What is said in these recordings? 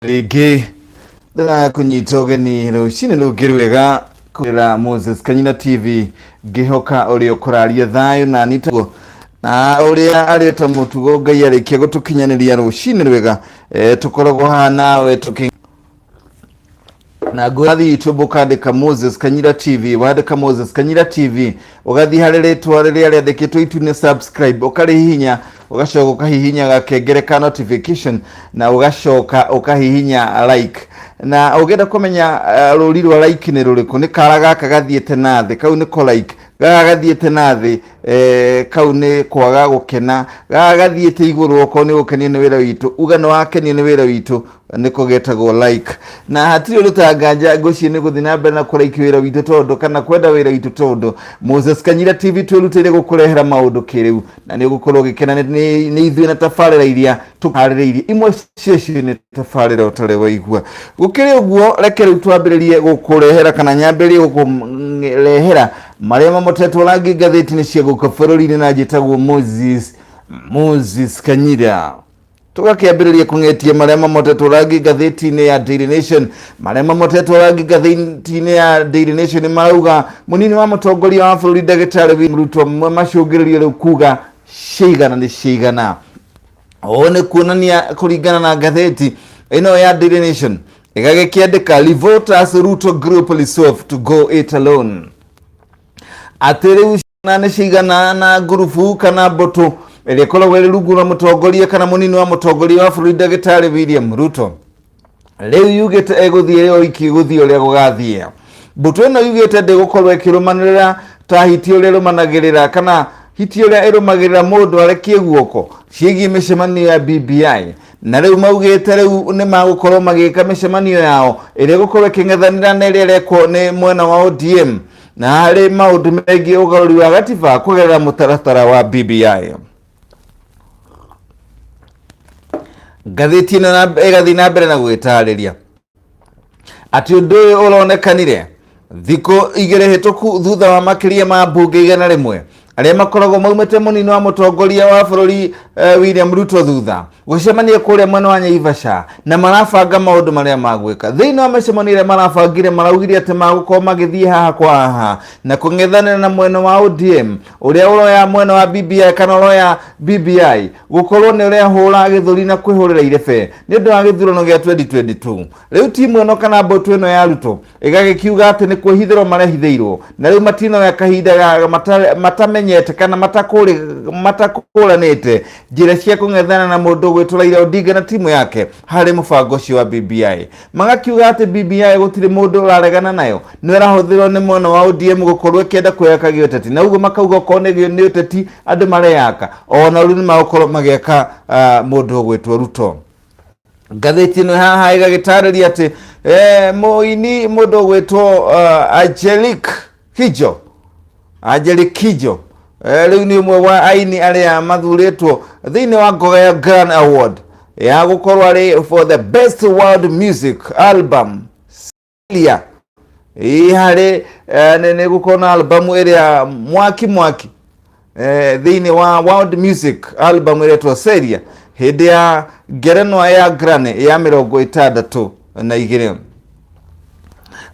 Rĩngĩ ndĩrakũnyita ũgeni rũcinĩ rũngĩ rwega kũrĩra Moses Kanyina TV, ngĩhoka ũrĩa ũkũraria thayũ na nitaguo na ũrĩa arĩ ta mũtugo Ngai arĩkia gũtũkinyanĩria rũcinĩ rwega. Tũkoragwo haha nawe tũkĩ na ngũrathiĩ YouTube ũkandĩka Moses Kanyira TV, wandĩka Moses Kanyira TV ũgathiĩ harĩ rĩtwa rĩrĩa rĩandĩkĩtwo itu-inĩ subscribe, ũkarĩhihinya, ũgacoka ũkahihinya gakengere ka notification na ũgacoka ũkahihinya like. Na ũngĩenda kũmenya rũri rwa like nĩ rũrĩkũ, nĩ kara gaka gathiĩte na thĩ, kau nĩko like. Gaka gathiĩte na thĩ, kau nĩ kwaga gũkena. Gaka gathiĩte igũrũ, okorwo nĩ gũkenio nĩ wĩra witũ, uga nĩ wakenio nĩ wĩra witũ, nĩko getagwo like. Na hatirĩ ũndũ ta nganja ngwĩciria nĩ gũthiĩ na mbere na kũraiki wĩra witũ tondũ kana kwenda wĩra witũ tondũ Moses Kanyira TV twĩrutĩire gũkũrehera maũndũ kĩrĩu na nĩ ũgũkorwo ũgĩkena nĩ ithuĩ na tabarĩra iria tũharĩrĩirie. Imwe ciacio nĩ tabarĩra ũtarĩ waigua. Gũkĩrĩ ũguo, reke rĩu twambĩrĩrie gũkũrehera kana nyambĩrĩrie gũkũrehera marĩa mamotetwo rangi ngathĩti-inĩ cia gũkũ bũrũri-inĩ, na njĩtagwo Moses Kanyira. Tũgakĩambĩrĩria kũng'etia marĩa mamotetwo rangi ngathĩti-inĩ ya Daily Nation. Marĩa mamotetwo rangi ngathĩti-inĩ ya Daily Nation marauga mũnini wa mũtongoria wa bũrũri ndagĩtarĩ William Ruto macũngĩrĩrio rĩu kuga ciigana nĩ ciigana. Ũũ nĩ kuonania kũringana na ngathĩti ĩno ya Daily Nation ĩgagĩkĩandĩka Revolters Ruto Group resolve to go it alone, atĩ rĩu na nĩ cigana na ngurubu kana mbũtũ ĩrĩa ĩkoragwo ĩrĩ rungu rwa mũtongoria kana mũnini wa mũtongoria wa bũrũri ndagĩtarĩ William Ruto rĩu yugĩte ĩgũthiĩ yo iki gũthiĩ ũrĩa gũgathiĩ. Mbũtũ ĩno yugĩte ndĩgũkorwo ĩkĩrũmanĩrĩra ta hiti ũrĩa ĩrũmanagĩrĩra kana hiti ũrĩa ĩrũmagĩrĩra mũndũ arekie guoko ciĩgiĩ mĩcemanio ya BBI, na rĩu maugĩte rĩu nĩ magũkorwo magĩka mĩcemanio yao ĩrĩa ĩgũkorwo ĩkĩng'ethanĩra na ĩrĩa ĩrekwo nĩ mwena wa ODM na harĩ maũndũ megiĩ ũgarũri wa gatiba kũgerera mũtaratara wa BBI. Ngathĩti ĩno ĩgathiĩ na mbere na gũgĩtarĩria atĩ ũndũ ũyũ ũronekanire thikũ 2 hĩtũku thutha wa makĩria ma mbunge 100 arĩa makoragwo maumĩte mũnini wa mũtongoria wa bũrũri William Ruto thutha gũcemania kũrĩa mwena wa Naivasha na marabanga maũndũ marĩa magwĩka. Thĩinĩ wa mĩcemanio ĩrĩa marabangire, maraugire atĩ magũkorwo magĩthiĩ haha kwa haha na kũng'ethanĩra na mwena wa ODM ũrĩa ũroya mwena wa BBI kana ũroya BBI gũkorwo nĩ ũrehũra gĩthũri na kwĩhũrĩra irebe nĩ ũndũ wa gĩthurano gĩa 2022. Rĩu timu ĩno kana mbũtũ ĩno ya Ruto ĩgagĩkiuga atĩ nĩ kwĩhithĩrwo marehithĩirwo na rĩu matinoya kahinda matamenyete kana matakũranĩte njĩra cia kũng'ethana na mũndũ ũgwĩtwo Raila Odinga na timu yake harĩ mũbango ũcio wa BBI. Magakiuga atĩ BBI gũtirĩ mũndũ ũraregana nayo, nĩ ĩrahũthĩrwo nĩ mwena wa ODM gũkorwo ĩkĩenda kwĩyaka gĩũteti, na ũguo makauga okorwo nĩ ũteti andũ mareyaka ona rĩu nĩ magũkorwo magĩaka mũndũ ũgwĩtwo Ruto. Ngathĩti ĩno haha ĩgagĩtarĩria atĩ mũini mũndũ ũgwĩtwo Angelique Kidjo, Angelique Kidjo rĩu nĩ ũmwe wa aini arĩa mathurĩtwo thĩinĩ wa ngoga ya Grammy Award ya gũkorwo arĩ for the best world music album Celia. Ĩ harĩ nĩ gũkorwo na albamu ĩrĩa mwaki mwaki thĩinĩ wa world music album ĩretwo Celia hĩndĩ ya ngerenwa ya Grammy ya 62.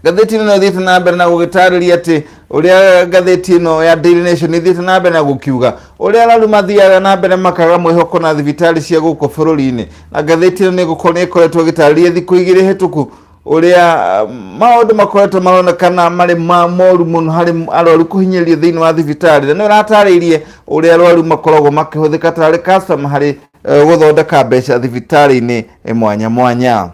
Ngathĩti ĩno ĩthiĩte na mbere na gũgĩtarĩria atĩ ũrĩa ngathĩti ĩno ya Daily Nation ĩthiĩte na mbere na gũkiuga ũrĩa arwaru mathiaga na mbere makaga mwĩhoko na thibitarĩ cia gũkũ bũrũri-inĩ, na ngathĩti ĩno nĩ ĩgũkorwo nĩ ĩkoretwo ĩgĩtarĩria thikũ 2 hĩtũku ũrĩa maũndũ makoretwo maronekana marĩ moru mũno harĩ arwaru kũhinyĩrĩrio thĩinĩ wa thibitarĩ, na nĩ ũratarĩirie ũrĩa arwaru makoragwo makĩhũthĩka tarĩ customer harĩ gũthondeka mbeca thibitarĩ-inĩ mwanya mwanya.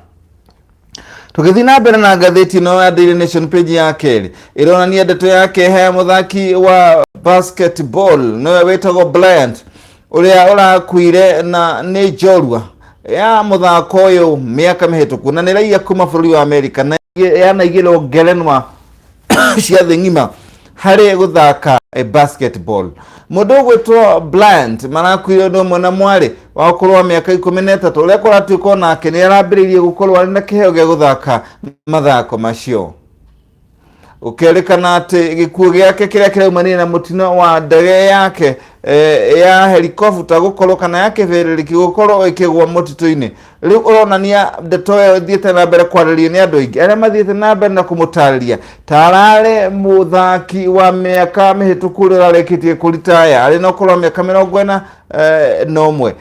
Tũgĩthiĩ na mbere na ngathĩti ĩno ya Daily Nation, page ya kerĩ ĩronania ndeto ya kĩeha ya mũthaki wa basketball nĩwe wĩtagwo Bryant ũrĩa ũrakuire na nĩ njorua ya mũthako ũyũ mĩaka mĩhĩtũku na nĩ raia kuma bũrũri wa Amerika na yanaigĩrwo ngerenwa cia thĩ ng'ima harĩ gũthaka basketball. Mũndũ ũgwĩtwo Bryant marakuire ũndũ ũmwe na mwarĩ wa ũkũrũ wa mĩaka 13 ũrĩa kũratuĩka onake nĩ arambĩrĩirie gũkorwo arĩ na kĩheo gĩa gũthaka mathako macio. Gũkerĩkana atĩ gĩkuũ gĩake kĩrĩa kĩraumanire na mũtino wa ndege yake ya helikopta gũkorwo kana ya kĩbĩrĩrĩki gũkorwo ĩkĩgwa mũtitũ-inĩ. Rĩu ũronania ndeto ĩyo ĩthiĩte na mbere kwarĩrio nĩ andũ aingĩ arĩa mathiĩte na mbere na kũmũtarĩria ta ararĩ mũthaki wa mĩaka mĩhĩtũku ũrĩa ũrarĩkĩtie kũritaya arĩ na ũkũrũ wa mĩaka 41.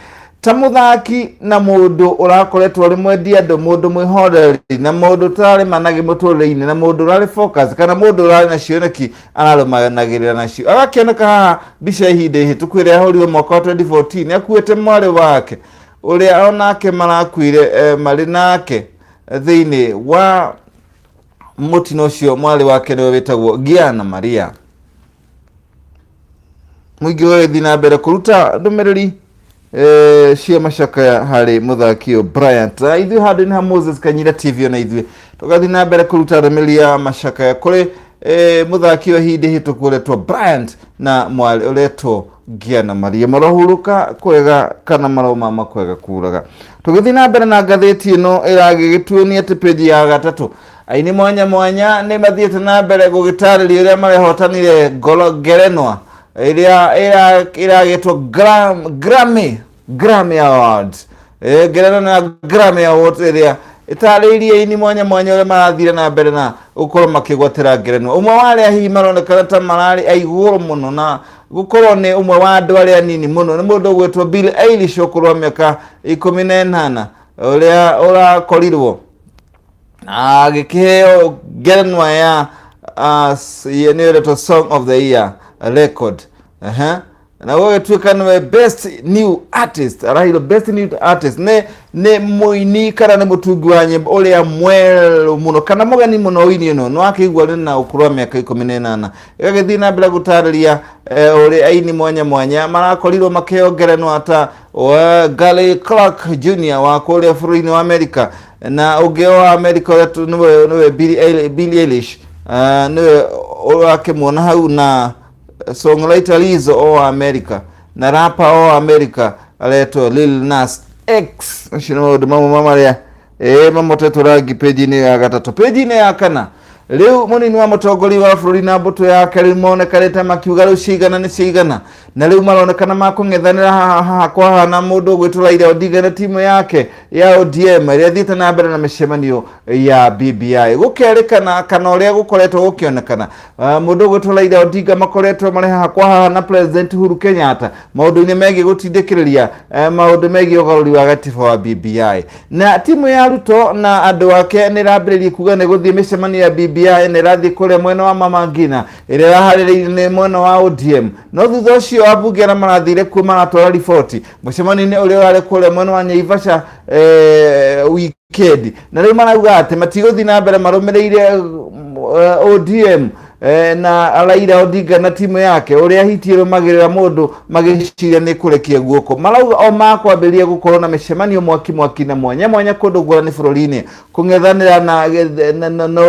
Ta mũthaki na mũndũ ũrakoretwo arĩ mwendi andũ, mũndũ mwĩhoreri na mũndũ ũtararĩ managĩ mũtũrĩre-inĩ, na mũndũ ũrarĩ focus kana mũndũ ũrarĩ na cioneki ararũmanagĩrĩra nacio. Agakĩoneka haha mbica ya ihinda ihĩtũku ĩrĩa yahũrirwo mwaka wa 2014 akuĩte mwarĩ wake ũrĩa onake marakuire marĩ nake thĩinĩ wa mũtino ũcio. Mwarĩ wake nĩwe wĩtagwo Gianna Maria. Mũingĩ ũgagĩthiĩ na mbere kũruta ndũmĩrĩri cia macakaya harĩ mũthaki ũyũ Bryant. Na ithuĩ handũ-inĩ ha Moses Kanyira TV, ona ithuĩ tũgathiĩ na mbere kũruta ndũmĩrĩri ya macakaya kũrĩ mũthaki ũyũ ihinda ihĩtũku ũretwo Bryant na mwarĩ ũretwo Gianna Maria. Marohurũka kwega kana maromama kwega kuraga. Tũgĩthiĩ na mbere na ngathĩti ĩno ĩragĩgĩtuonia atĩ page ya gatatũ, aini mwanya mwanya nĩ mathiĩte na mbere gũgĩtarĩria ũrĩa marehotanire ngoro ngerenwa ĩrĩa ĩragĩtwo Grammy Awards. Ngerenwa ya Grammy Awards ĩrĩa ĩtarĩirie aini mwanya mwanya ũrĩa marathire na mbere na gũkorwo makĩgwatĩra ngerenwa. Ũmwe wa arĩa hihi maronekana ta mararĩ a igũrũ mũno na gũkorwo nĩ ũmwe wa andũ arĩa anini mũno nĩ mũndũ ũgwĩtwo Billie Eilish, ũkũrũ wa mĩaka 18, ũrĩa ũrakorirwo agĩkĩheo ngerenwa ya nĩyo ĩretwo Song of the Year record. Na gũgĩtuĩka nĩwe best new artist, araheirwo best new artist nĩ mũini kana nĩ mũtungi wa nyĩmbo ũrĩa mwerũ mũno kana mũgeni mũno ũini ĩno. Nĩ wakĩigua nĩ na ũkũrũ wa mĩaka 18. Ĩgagĩthiĩ na mbere gũtarĩria ũrĩa aini mwanya mwanya marakorirwo makĩheo ngerenwa ta Gary Clark Jr wa kũrĩa bũrũri-inĩ wa America, na ũngĩ wa America ũrĩa nĩwe Billie Eilish, nĩwe ũrakĩmuona hau, na songwriter Lizzo o wa America, na rapper o wa America aretwo Lil Nas X. Acio nĩ maũndũ mamwe ma marĩa mamotetwo rangi page-inĩ ya gatatũ. Page-inĩ ya kana, rĩu mũnini wa mũtongoria wa bũrũri na mbũtũ yake rĩu monekanĩte makiuga rĩu ciigana nĩ ciigana, na rĩu maronekana makũng'ethanĩra haha haha kwa haha na mũndũ ũgwĩtwo Raila Odinga na timu yake ya ODM ĩrĩa ĩthiĩte na mbere na mĩcemanio ya BBI. Gũkerĩkana kana ũrĩa gũkoretwo gũkĩonekana, mũndũ ũgwĩtwo Raila Odinga makoretwo marĩ haha kwa haha na President Uhuru Kenyatta maũndũ-inĩ megiĩ gũtindĩkĩrĩria maũndũ megiĩ ũgarũri wa gatiba wa BBI. Na timu ya Ruto na andũ ake nĩ ĩrambĩrĩria kuga nĩ gũthiĩ mĩcemanio ya BBI na ĩrathiĩ kũrĩa mwena wa Mama Ngina ĩrĩa ĩraharĩrĩirio nĩ mwena wa ODM. No thutha ũcio ambunge arĩa marathire kuo maratwara riboti mũcemanio-inĩ ũrĩa ũrarĩ kũrĩa mwena wa Naivasha weekend, na rĩu marauga atĩ matigũthiĩ na mbere marũmĩrĩire ODM na Raila Odinga na timu yake ũrĩa hiti ĩrũmagĩrĩra mũndũ magĩciria nĩ kũrekia guoko. Marauga o makwambĩrĩria gũkorwo na mĩcemanio mwaki mwaki na mwanya mwanya kũndũ ngũrani bũrũri-inĩ kũng'ethanĩra na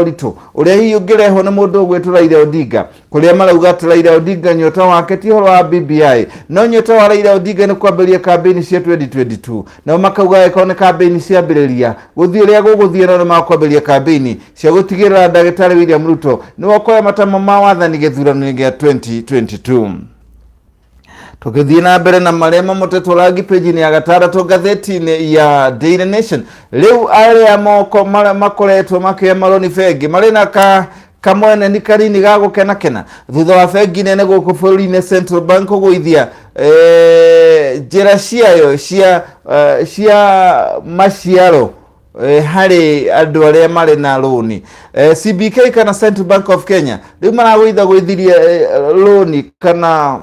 ũritũ ũrĩa hihi ũngĩrehwo nĩ mũndũ ũgwĩtwo Raila Odinga, kũrĩa marauga atĩ Raila Odinga nyota wake ti ũhoro wa BBI, no nyota wa Raila Odinga nĩ kwambĩrĩria kambĩini cia 2022. Nao makauga angĩkorwo nĩ kambĩini ciambĩrĩria gũthiĩ ũrĩa gũgũthiĩ, no nĩ makwambĩrĩria kambĩini cia gũtigĩrĩra ndagĩtarĩ William Ruto nĩwe ũkoya matama ma wathani gĩthurano-inĩ gĩa 2022. Tũgĩthiĩ na mbere na marĩa mamotetwo rangi page-inĩ ya gatandatũ ngathĩti-inĩ ya Daily Nation, rĩu arĩa moko marĩa makoretwo makĩoya maroni bengi marĩ na ka kamwene ni kanini ga gũkenakena thutha wa bengi nene gũkũ bũrũri-inĩ Central Bank kũgũithia njĩra ciayo cia maciaro harĩ andũ arĩa marĩ na rũni. CBK kana Central Bank of Kenya rĩu maragũitha gũithirie rũni kana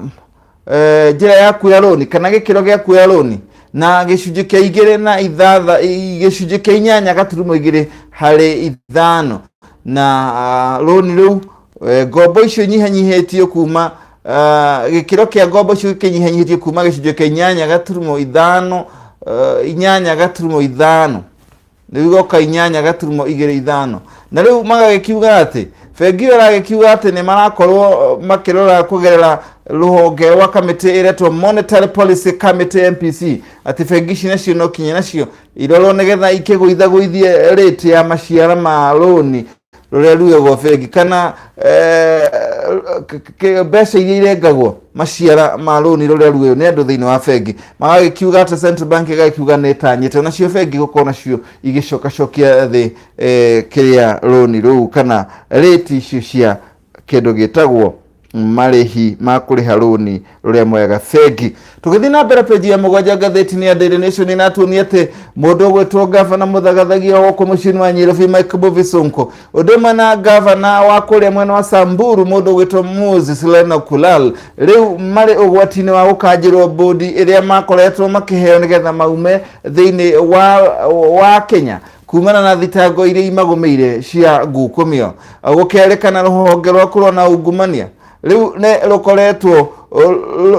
njĩra ya kuoya rũni kana gĩkĩro gĩa kuoya rũni na gĩcunjĩ kĩa igĩrĩ na ithatha gĩcunjĩ kĩa inyanya gaturumo igĩrĩ harĩ ithano, na rũni rũu ngombo icio nyihanyihĩtio kuma gĩkĩro kĩa ngombo icio gĩkĩnyihanyihĩtio kuma gĩcunjĩ kĩa inyanya gaturumo ithano, 8.5, rĩu igoka 8.25. Na rĩu magagĩkiuga atĩ bengi ĩyo ĩragĩkiuga atĩ nĩ marakorwo makĩrora kũgerera rũhonge rwa kamĩtĩ ĩretwo Monetary Policy Committee, MPC, atĩ bengi ici nacio no kinya nacio irorwo nĩgetha ikĩgũithagũithie rate ya maciaro ma rũni. Rũrĩa ruoyagwo bengi kana mbeca iria irengagwo maciara ma rũni rũrĩa ruoywo nĩ andũ thĩinĩ wa bengi, magagĩkiuga atĩ Central Bank ĩgagĩkiuga nĩ ĩtanyĩte onacio bengi gũkorwo nacio igĩcokacokia thĩ kĩrĩa rũni rũu kana rĩti icio cia kĩndũ gĩtagwo marĩhi ma kũrĩha rũni rũrĩa moyaga bengi. Tũgĩthiĩ na mbere, peji ya 7 ngathĩti-inĩ ya Daily Nation inatuonia atĩ mũndũ ũgwĩtwo gavana mũthagathagia wa gũkũ mũciĩ-inĩ wa Nyairobi Mike Mbuvi Sonko, ũndũ ũmwe na gavana wa kũrĩa mwena wa Samburu mũndũ ũgwĩtwo Moses Lenolkulal, rĩu marĩ ũgwati-inĩ wa gũkanjĩrwo mbũndi ĩrĩa makoretwo makĩheo nĩgetha maume thĩinĩ wa Kenya kumana na thitango iria imagũmĩire cia ngukumio. Gũkerĩkana rũhonge rwa kũrũa na ungumania rĩu nĩ rũkoretwo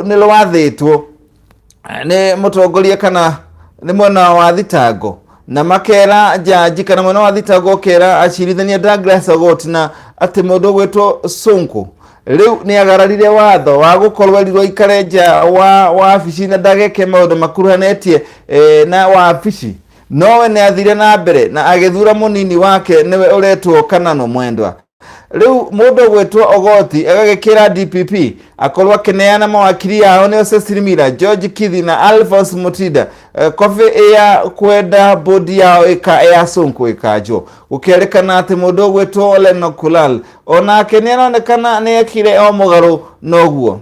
nĩ rwathĩtwo nĩ mũtongoria kana nĩ mwena wa thitango na makera jaji kana mwena wa thitango ũkera acirithania Douglas Ogot na atĩ mũndũ ũgwĩtwo Sonko rĩu nĩ agararire watho wa gũkorwo erirwo aikare nja wa wabici na ndageke maũndũ makuruhanĩtie na wabici, nowe nĩ athire na mbere na agĩthura mũnini wake nĩwe ũretwo Kanano Mwendwa. Rĩu mũndũ ũgwĩtwo Ogoti agagĩkĩra DPP akorwo akĩneana mawakiri yao nĩo Cecily Mira, George Kithi na Alphonse Mutinda kobi ya kwenda bodi yao ĩka ya Sonko ĩkanjwo. Gũkerĩkana atĩ mũndũ ũgwĩtwo Lenolkulal onake nĩ aronekana nĩ ekire o mũgarũ noguo,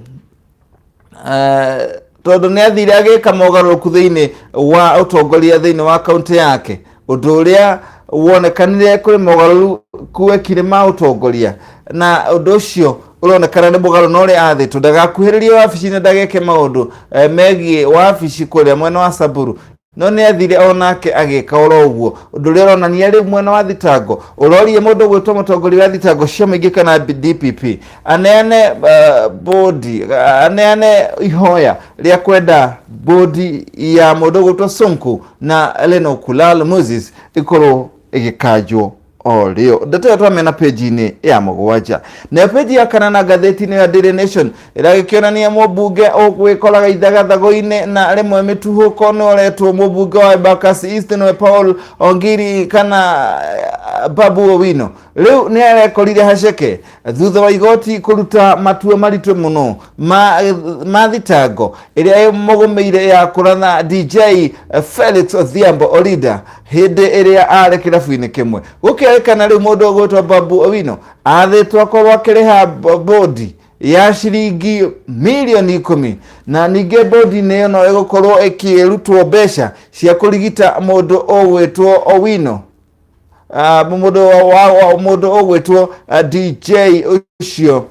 tondũ nĩ athire agĩka mogarũrũku thĩinĩ wa ũtongoria thĩinĩ wa kaunti yake, ũndũ ũrĩa wonekanire kũrĩ mogarũrũku ekire ma ũtongoria, na ũndũ ũcio ũronekana nĩ mũgarũ na ũrĩa athĩtwo ndagakuhĩrĩrie wabici na ndageke maũndũ megiĩ wabici kũrĩa mwena wa Samburu, no nĩ athire onake agĩka oro ũguo, ũndũ ũrĩa ũronania rĩu mwena wa thitango ũrorie mũndũ gwĩtwo mũtongoria wa thitango cia mũingĩ kana DPP aneane bodi, aneane ihoya rĩa kwenda bodi ya mũndũ gwĩtwo Sonko na Lenolkulal Moses ĩkorwo ĩgĩkanjwo o rĩo. Ndeto ĩyo twamena page-inĩ ya 7. Nayo page ya 8 ngathĩti-inĩ ya Daily Nation ĩragĩkĩonania mũmbunge ũgwĩkoraga ithagathago-inĩ na rĩmwe mĩtuhũko nĩ ũretwo mũmbunge wa Embakasi East nĩwe Paul Ongiri kana Babu Owino, rĩu nĩ arekorire haceke thutha wa igoti kũruta matua maritũ mũno ma thitango ĩrĩa ĩmũgũmĩire ya kũratha DJ Felix Odhiambo Olida hĩndĩ ĩrĩa arĩ kĩrabu-inĩ kĩmwe. Gũkerĩkana rĩu mũndũ ũgwĩtwo Babu Owino athĩtwo akorwo akĩrĩha bodi ya ciringi mirioni 10, na ningĩ bodi-inĩ ĩyo no ĩgũkorwo ĩkĩrutwo mbeca cia kũrigita mũndũ ũgwĩtwo Owino, mũndũ ũgwĩtwo DJ ũcio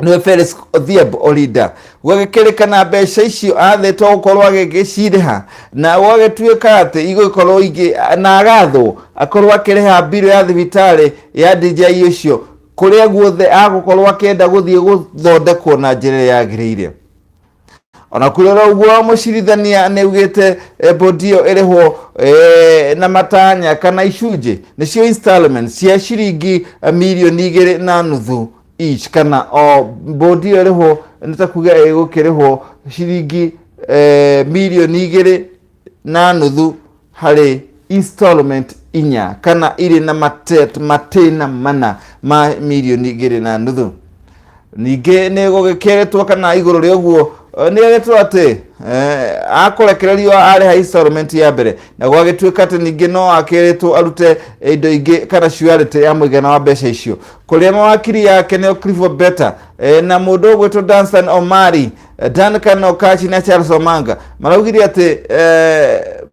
nĩwe Felix Odhiambo Olinda. Gwagĩkĩrĩkana mbeca icio athĩtwo gũkorwo agĩgĩcirĩha na gwagĩtuĩka atĩ igũkorwo ingĩ na agathwo akorwo akĩrĩha mbirũ ya thibitarĩ ya DJ ũcio kũrĩa guothe agũkorwo akĩenda gũthiĩ gũthondekwo na njĩra ĩrĩa yagĩrĩire. Ona kũrĩ ũguo, mũcirithania nĩ augĩte bodi ĩyo ĩrĩhwo na matanya kana icunjĩ nĩcio installment cia ciringi mirioni 2.5 each, kana o bodi ĩyo ĩrĩhwo nĩ ta kuga ĩgũkĩrĩhwo ciringi mirioni 2.5 harĩ installment 4 kana irĩ na matĩna mana ma mirioni 2.5. Ningĩ nĩ gũgĩkĩrĩtwo kana igũrũ rĩa ũguo nĩ erĩtwo atĩ akũrekererio arĩha installment ya mbere, na gwagĩtuĩka atĩ ningĩ no akĩrĩtwo arute indo ingĩ kana surety ya mũigana wa mbeca icio, kũrĩa mawakiri yake nĩo Clifford Beta na mũndũ ũgwĩtwo Danstan Omari, Duncan Okachi na Charles Omanga maraugire atĩ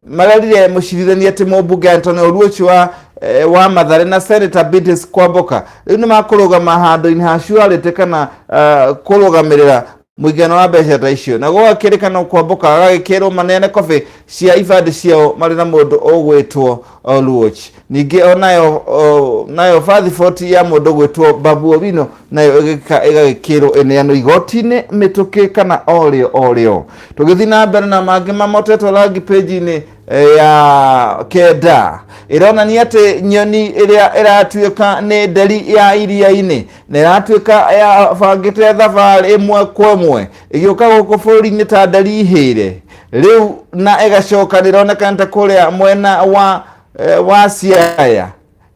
marerire mũcirithania atĩ mũmbunge Anthony Oluoch wa Mathare na Senator Beatrice Kwamboka rĩu nĩ makũrũgama handũ-inĩ ha surety kana kũrũgamĩrĩra mũigana wa mbeca ta icio, na gwagĩkĩrĩkana Kwamboka agagĩkĩrwo maneane kobĩ cia ibandĩ ciao marĩ na mũndũ ũgwĩtwo Oluoch. Ningĩ onayo nayo passport ya mũndũ ũgwĩtwo Babu Owino nayo ĩgagĩkĩrwo ĩneanwo igoti-inĩ mĩtũkĩ kana o rĩo o rĩo. Tũgĩthiĩ na mbere na mangĩ mamotetwo rangi, page-inĩ ya 9 ĩronania atĩ nyoni ĩrĩa ĩratuĩka nĩ nderi ya iria-inĩ na ĩratuĩka yabangĩte thabarĩ ĩmwe kwa ĩmwe ĩgĩũka gũkũ bũrũri-inĩ ta nderi hĩre rĩu na ĩgacoka nĩronekana ta kũrĩa mwena wa Siaya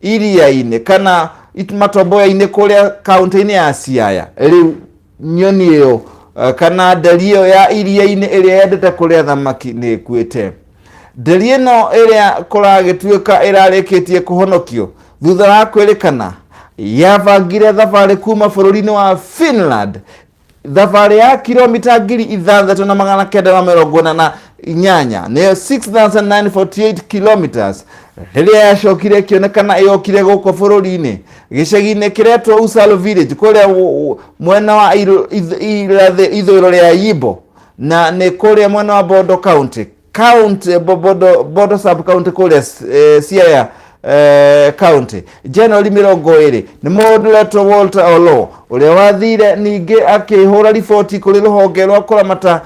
iria-inĩ kana Matomboya-inĩ kũrĩa kaũntĩ-inĩ ya Siaya. Rĩu nyoni ĩyo kana nderi ĩyo ya iria-inĩ ĩrĩa yendete kũrĩa thamaki nĩ ĩkuĩte. Nderi ĩno ĩrĩa kũragĩtuĩka ĩrarĩkĩtie kũhonokio thutha wa kwĩrĩkana yabangire thabarĩ kuma bũrũri-inĩ wa Finland, thabarĩ ya kilomita 6948, nĩyo 6948 kilometers, rĩrĩa yacokire ĩkĩonekana ĩyokire gũkũ bũrũri-inĩ gĩcagi-inĩ kĩretwo Usalo Village kũrĩa mwena wa ithũĩro rĩa Yimbo, na nĩ kũrĩa mwena wa Bondo County, county Bondo, Bondo sub county kũrĩa Siaya county. January 20 nĩ mũndũ ũretwo Walter Olo ũrĩa wathire ningĩ akĩhũra riboti kũrĩ rũhonge rwa kũramata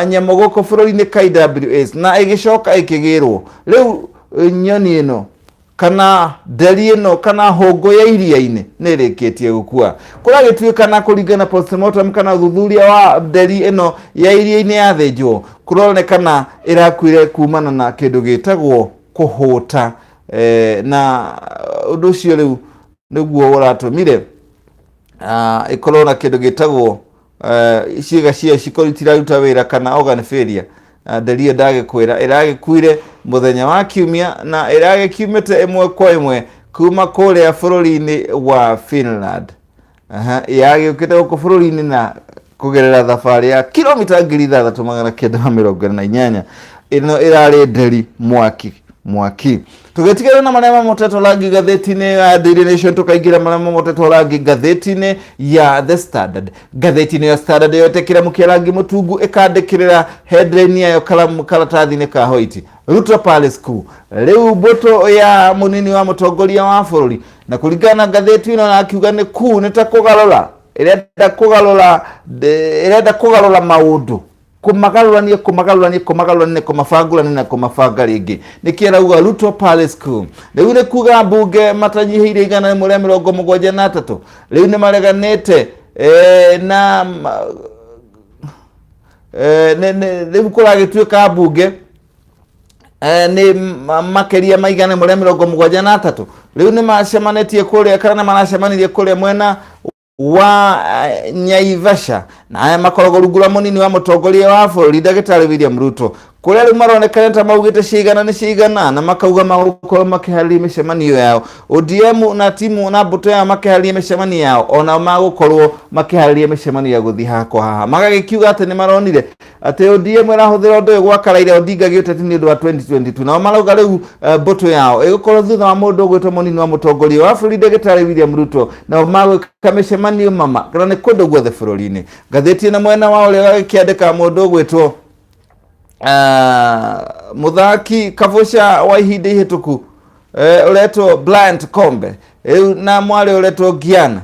nyamũ gũkũ bũrũri-inĩ KWS, na ĩgĩcoka ĩkĩgĩrwo. Rĩu nyoni ĩno kana nderi ĩno kana hũngũ ya iria-inĩ nĩ ĩrĩkĩtie gũkua. Kũragĩtuĩka na kũringana postmortem kana ũthuthuria wa nderi ĩno ya iria-inĩ yathĩnjwo, kũronekana ĩrakuire kumana na kĩndũ gĩtagwo kũhũta, na ũndũ ũcio rĩu nĩguo ũratũmire ĩkorwo na kĩndũ gĩtagwo ciĩga ciayo cikorwo itiraruta wĩra kana organ failure. Nderi ĩyo ndagĩkwĩra ĩragĩkuire mũthenya wa kiumia na ĩragĩkiumĩte ĩmwe kwa ĩmwe kuma kũrĩa bũrũri-inĩ wa Finland. Yagĩũkĩte gũkũ bũrũri-inĩ na kũgerera thabarĩ ya kilomita 6948. Ĩno ĩrarĩ nderi mwaki mwaki. Tũgĩtigana na marĩa mamotetwo rangi ngathĩti-inĩ ya Daily Nation, tũkaingĩra marĩa mamotetwo rangi ngathĩti-inĩ ya The Standard. Ngathĩti-inĩ ya Standard yote kĩramu kĩa rangi mũtungu ĩkandĩkĩrĩra headline yayo karamu karatathi-inĩ ka hoiti, Ruto Palace Coup. Rĩu mbũtũ ya mũnini wa mũtongoria wa bũrũri, na kũringana na ngathĩti ĩno akiuga nĩ coup, nĩ ta kũgarũra ĩrenda kũgarũra, ĩrenda kũgarũra maũndũ, kũmagarũrania, kũmagarũrania, kũmagarũrania, kũmabangũrania na kũmabanga rĩngĩ. Nĩkĩ arauga Ruto Palace Coup? Rĩu nĩ kuga mbunge matanyihĩire 173 rĩu nĩ mareganĩte na rĩu kũragĩtuĩka mbunge nĩ makĩria ma 173 rĩu nĩ macemanĩtie kũrĩa kana nĩ maracemanirie kũrĩa mwena wa Nyaivasha, na aya makoragwo rungu rwa mũnini wa mũtongoria wa bũrũri ndagĩtarĩ William Ruto, kũrĩa rĩu maronekana ta maugĩte cigana nĩ cigana, na makauga magũkorwo makĩharĩria mĩcemanio yao. ODM na timu na mbũtũ yao makĩharĩria mĩcemanio yao, onao magũkorwo makĩharĩria mĩcemanio ya gũthiĩ haha kwa haha. Magagĩkiuga atĩ nĩ maronire atĩ ODM ĩrahũthĩra ũndũ ũyũ gwaka Raila Odinga gĩũteti nĩ ũndũ wa 2022. Nao marauga rĩu mbũtũ yao ĩgũkorwo thutha wa mũndũ ũgwĩtwo mũnini wa mũtongoria wa bũrũri ndagĩtarĩ William Ruto, nao magwĩka mĩcemanio mama kana nĩ kũndũ guothe bũrũri-inĩ. Ngathĩti ĩno mwena wa ũrĩa gagĩkĩandĩka mũndũ ũgwĩtwo mũthaki kabũca wa ihinda ihĩtũku ũretwo Bryant Kombe rĩu na mwarĩ ũretwo Giana.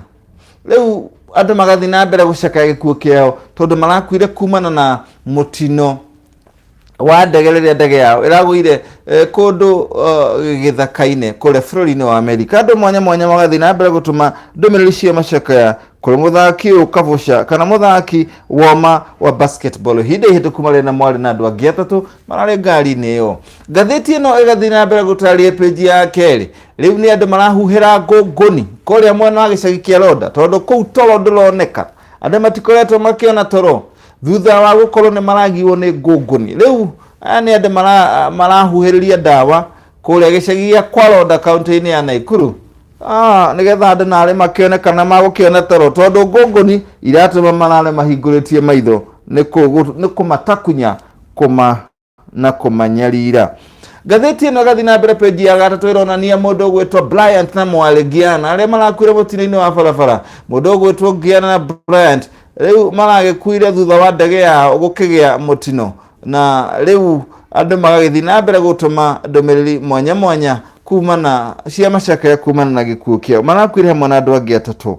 Rĩu andũ magathiĩ na mbere gũcakaya gĩkuũ kĩao tondũ marakuire kumana na mũtino wa ndege rĩrĩa ndege yao ĩragũire kũndũ gĩthaka-inĩ kũrĩa bũrũri-inĩ wa Amerika. Andũ mwanya mwanya magathiĩ na mbere gũtũma ndũmĩrĩri cia macakaya kũrĩ mũthaki ũyũ kabũca kana mũthaki woma wa basketball ihinda ihĩtũku marĩ na mwarĩ na andũ angĩ atatũ mararĩ ngari-inĩ ĩyo. Ngathĩti ĩno ĩgathiĩ na mbere gũtarĩria page ya kerĩ. Rĩu nĩ andũ marahuhĩra ngũngũni kũrĩa mwena wa gĩcagi kĩa Ronda, tondũ kũu toro ndũroneka. Andũ matikoretwo makĩona toro thutha wa gũkorwo nĩ maragiwo nĩ ngũngũni. Rĩu aya nĩ andũ marahuhĩrĩria ndawa kũrĩa gĩcagi gĩa kwa Ronda kaũntĩ-inĩ ya Naikuru, nĩgetha andũ narĩ makĩone kana magũkĩona toro, tondũ ngũngũni iratũma marare mahingũrĩtie maitho nĩ kũmatakunya kũma na kũmanyarira. Ngathĩti ĩno ĩgathiĩ na mbere page ya gatatũ ĩronania mũndũ ũgwĩtwo Bryant na mwarĩ Giana arĩa marakuire mũtino-inĩ wa barabara. Mũndũ ũgwĩtwo Giana na Bryant rĩu maragĩkuire thutha wa ndege yao gũkĩgĩa mũtino, na rĩu andũ magagĩthiĩ na mbere gũtũma ndũmĩrĩri mwanya mwanya kumana cia macakaya kumana na gĩkuũ kĩao. Marakuire hamwe na andũ angĩ atatũ.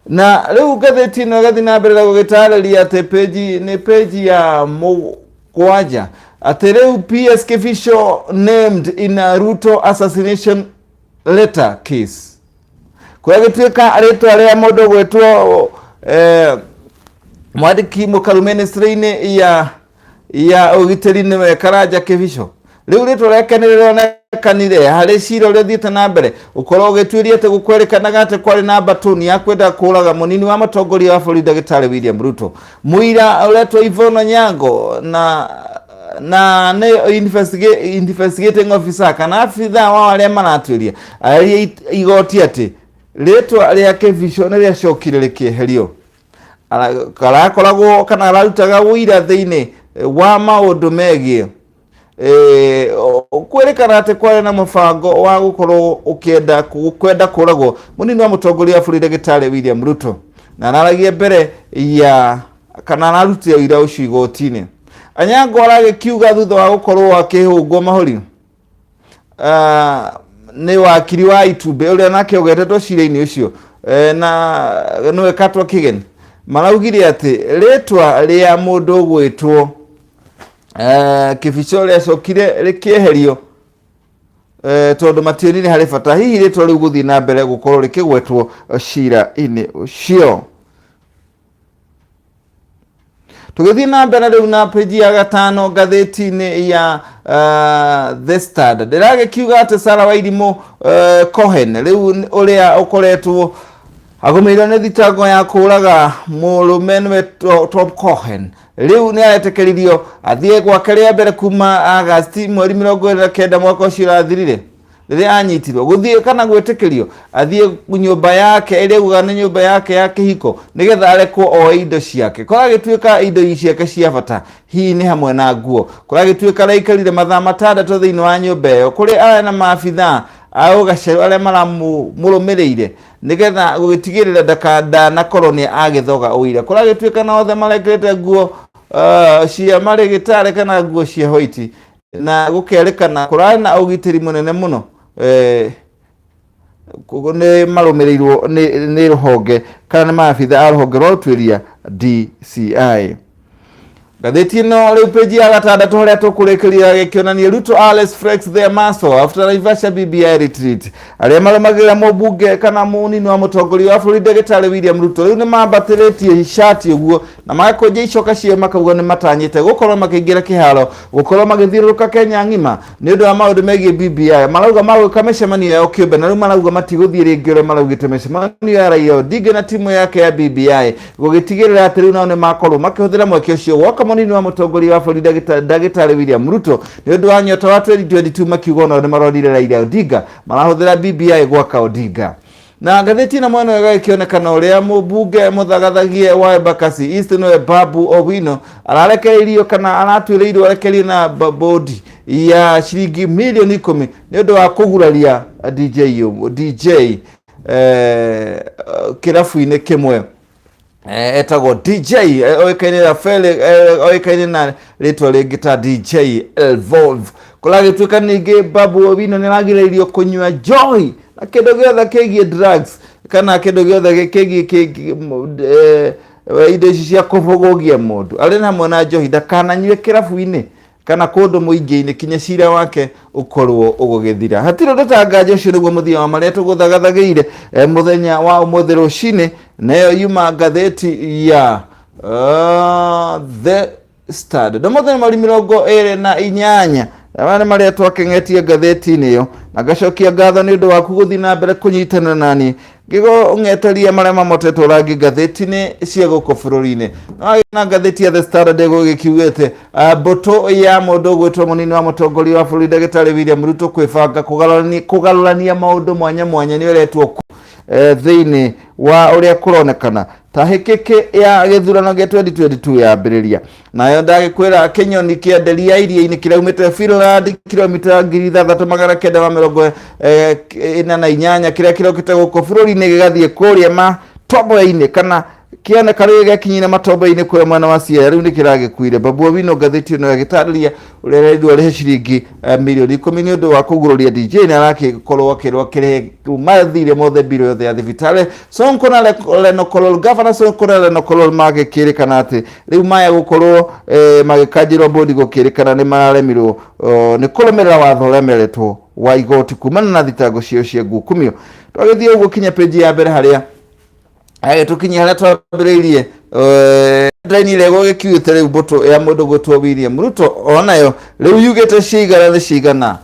Na rĩu ngathĩti ĩno ĩgathiĩ na mbere na gũgĩtarĩria atĩ page nĩ page ya mũgwanja atĩ rĩu PS Kibicho named in a Ruto assassination letter case. Kũrĩa gĩtuĩka rĩtwa rĩa mũndũ gwĩtwo mwandĩki mũkaru ministry-inĩ ya ũgitĩri nĩwe Karanja Kibicho. Rĩu rĩtwa rĩake nĩ rĩronekana Kanire harĩ cira ũrĩa ũthiĩte na mbere ũkorwo ũgĩtuĩria atĩ gũkwerĩkanaga atĩ kwarĩ na mbatũni ya kwenda kũraga mũnini wa mũtongoria wa bũrũri ndagĩtarĩ William Ruto. Mũira ũretwo Yvonne Onyango na nĩ investigating officer kana abithaa wa arĩa maratuĩria arĩrie igoti atĩ rĩtwa rĩa Kĩbico nĩ rĩacokire rĩkĩeherio. Arakoragwo kana ararutaga ũira thĩinĩ wa maũndũ megiĩ kwĩrĩkana atĩ kwarĩ na mũbango wa gũkorwo ũkĩenda kwenda kũragwo mũnini wa mũtongoria wa bũrũri ndagĩtarĩ William Ruto, na araragia mbere ya kana ararutire ũira ũcio igoti-inĩ. Anyango aragĩkiuga thutha wa gũkorwo akĩhũngwo mahũri nĩ wakiri wa itumbĩ ũrĩa nake ũgetetwo cira-inĩ ũcio na nĩwe Katwa Kĩgeni, maraugire atĩ rĩtwa rĩa mũndũ ũgwĩtwo Kĩbico rĩacokire rĩkĩeherio tondũ mationire harĩ bata hihi rĩtwa rĩu gũthiĩ na mbere gũkorwo rĩkĩgwetwo cira-inĩ ũcio. Tũgĩthiĩ na mbere rĩu na peji ya gatano ngathĩti-inĩ ya The Standard ĩragĩkiuga atĩ Sarah Wairimũ Cohen rĩu ũrĩa ũkoretwo agũmĩirwo nĩ thitango ya kũraga mũrũme nĩwe Tom Cohen rĩu nĩ aretĩkĩririo athiĩ gwake rĩa mbere kuma Agasti mweri 29 mwaka ũcio ũrathirire rĩrĩa anyitirwo. Gũthiĩ kana gwĩtĩkĩrio athiĩ nyũmba yake ĩrĩa augaga nĩ nyũmba yake ya kĩhiko nĩgetha arekwo oe indo ciake. Kũragĩtuĩka indo ciake cia bata hihi nĩ hamwe na nguo. Kũragĩtuĩka araikarire mathaa 6 thĩinĩ wa nyũmba ĩyo kũrĩ arĩa na maabithaa a ũgacerũ arĩa maramũrũmĩrĩire nĩgetha gũgĩtigĩrĩra ndanakorwo nĩ agĩthoga ũira. Kũragĩtuĩka na othe marekĩrĩte nguo cia marĩgĩtarĩ kana nguo cia white, na gũkerĩkana kũrarĩ na ũgitĩri mũnene mũno, nĩ marũmĩrĩirwo nĩ rũhonge kana nĩ maabitha a rũhonge rwa ũtuĩria DCI. Ngathĩti ĩno rĩu peji ya gatandatũ harĩa tũkũrĩkĩria gĩkĩonania Ruto Alex flex their muscle after Naivasha BBI retreat. Arĩa marũmagĩrĩra mũmbunge kana mũnini wa mũtongoria wa bũrũri ndagĩtarĩ William Ruto rĩu nĩ mambatĩrĩtie cati ũguo na magakũnja icoka ciao makauga nĩ matanyĩte gũkorwo makĩingĩra kĩharo gũkorwo magĩthiũrũrũka Kenya ng'ima nĩ ũndũ wa maũndũ megiĩ BBI. Marauga magwĩka mĩcemanio yao kĩũmbe na rĩu marauga matigũthiĩ rĩngĩ ũrĩa maraugĩte mĩcemanio ya Raila Odinga na timu yake ya BBI gũgĩtigĩrĩra atĩ rĩu nao nĩ makorwo makĩhũthĩra mweke ũcio gwaka mũnini wa mũtongoria wa bũrũri ndagĩtarĩ William Ruto nĩ ũndũ wa nyota wa 2022, makiuga onao nĩ maronire Raila Odinga marahũthĩra BBI gwaka Odinga. Na ngathĩti ĩno mwena ũyũ ĩgakĩonekana ũrĩa mũmbunge mũthagathagie wa Embakasi East nĩwe Babu Owino ararekereirio kana aratuĩrĩirwo arekererio na bodi ya ciringi mirioni 10 nĩ ũndũ wa kũguraria DJ DJ kĩrabu-inĩ kĩmwe etagwo DJ oĩkaine Rafael, oĩkaine na rĩtwa rĩngĩ ta DJ Evolve. Kũragĩtuĩka ningĩ Babu Owino nĩ aragirĩrĩirio kũnyua njohi na kĩndũ gĩothe kĩgiĩ drugs kana kĩndũ gĩothe kĩgiĩ indo ici cia kũbũgũgia mũndũ arĩ hamwe na njohi, ndakananyue kĩrabu-inĩ kana kũndũ mũingĩ-inĩ kinya cira wake ũkorwo ũgũgĩthira. Hatirĩ ũndũ ta nganja. Ũcio nĩguo mũthia wa marĩa tũgũthagathagĩire mũthenya wa ũmũthĩ rũcinĩ, nayo yuma ngathĩti ya The Standard ũmũthĩ nĩ mweri 28. Aya nĩ marĩa twakeng'etie ngathĩti-inĩ ĩyo, na ngacokia ngatho nĩ ũndũ waku gũthiĩ na mbere kũnyitanĩra nani ngĩgũng'eteria marĩa mamotetwo rangi ngathĩti-inĩ cia gũkũ bũrũri-inĩ. Na ngathĩti ya The Standard ĩgũgĩkiugĩte mbũtũ ya mũndũ ũgwĩtwo mũnini wa mũtongoria wa bũrũri ndagĩtarĩ William Ruto kwĩbanga kũgarũrania maũndũ mwanya mwanya nĩ ũretwo thĩinĩ wa ũrĩa kũronekana ta hĩkĩkĩ ya gĩthurano gĩa 2022 yambĩrĩria. Nayo ndagĩkwĩra kĩnyoni kĩa nderi ya iria-inĩ kĩraumĩte Finland kilomita 6948 kĩrĩa kĩrokĩte gũkũ bũrũri-inĩ gĩgathiĩ kũrĩa matomboya-inĩ kana kĩoneka rĩrĩa gĩakinyire matombo-inĩ kũrĩa mwena wa Siaya rĩu nĩ kĩragĩkuire. Babu Owino ngathĩti ĩno ĩgĩtarĩria ũrĩa arerirwo arĩhe ciringi mirioni 10 nĩ ũndũ wa kũgurũria DJ, na arakĩkorwo akĩrwo akĩrĩhe mathirĩ mothe mbirũ yothe ya thibitarĩ. Sonko na Lenokolol, Governor Sonko na Lenokolol magĩkĩrĩkana atĩ rĩu maya gũkorwo magĩkanjĩrwo mbũndi gũkĩrĩkana nĩ mararemirwo nĩ kũrũmĩrĩra watho ũrĩa meretwo wa igoti kumana na thitango ciao cia ngukumio. Twagĩthiĩ ũguo kinya peji ya mbere harĩa tũkinye harĩa twambĩrĩirie headline ĩrĩa gũgĩkiugĩte rĩu mbũtũ ya mũndũ gwĩtwo William Ruto onayo rĩu yugĩte cigana nĩ cigana.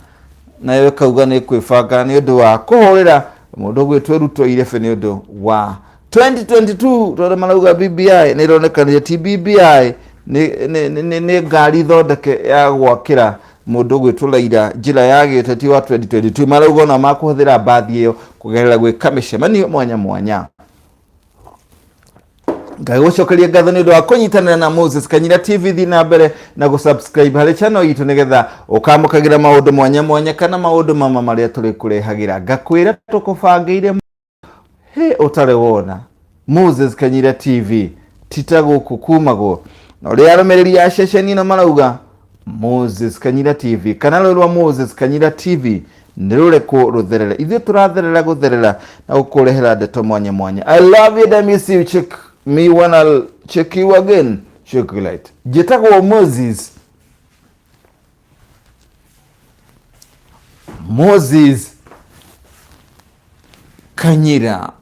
Nayo ĩkauga nĩ kwĩbanga nĩ ũndũ wa kũhũrĩra mũndũ ũgwĩtwo Ruto irebe nĩ ũndũ wa 2022, tondũ marauga BBI nĩ ĩronekanire ti BBI, nĩ ngari thondeke ya gwakĩra mũndũ ũgwĩtwo Raila njĩra ya gĩũteti wa 2022. Marauga ona makũhũthĩra mbathi ĩyo kũgerera gwĩka mĩcemanio mwanya mwanya. Ngagũcokeria ngatho nĩ ũndũ wa kũnyitanĩra na Moses Kanyira TV. Thiĩ na mbere na gũsubscribe harĩ channel itũ nĩgetha ũkamũkagĩra maũndũ mwanya mwanya kana maũndũ mama marĩa tũrĩkũrehagĩra. Ngakwĩra tũkũbangĩire hĩ ũtarĩ wona. Moses Kanyira TV tita gũkũ kumagwo na ũrĩa arũmĩrĩri a ceceni ĩno marauga Moses Kanyira TV kana rũĩ rwa Moses Kanyira TV nĩ rũrekwo rũtherere. Ithuĩ tũratherera gũtherera na gũkũrehera ndeto mwanya mwanya. I love you and I miss you. Check me when I'll check you again. Check you light. Njĩtagwo Moses Kanyira.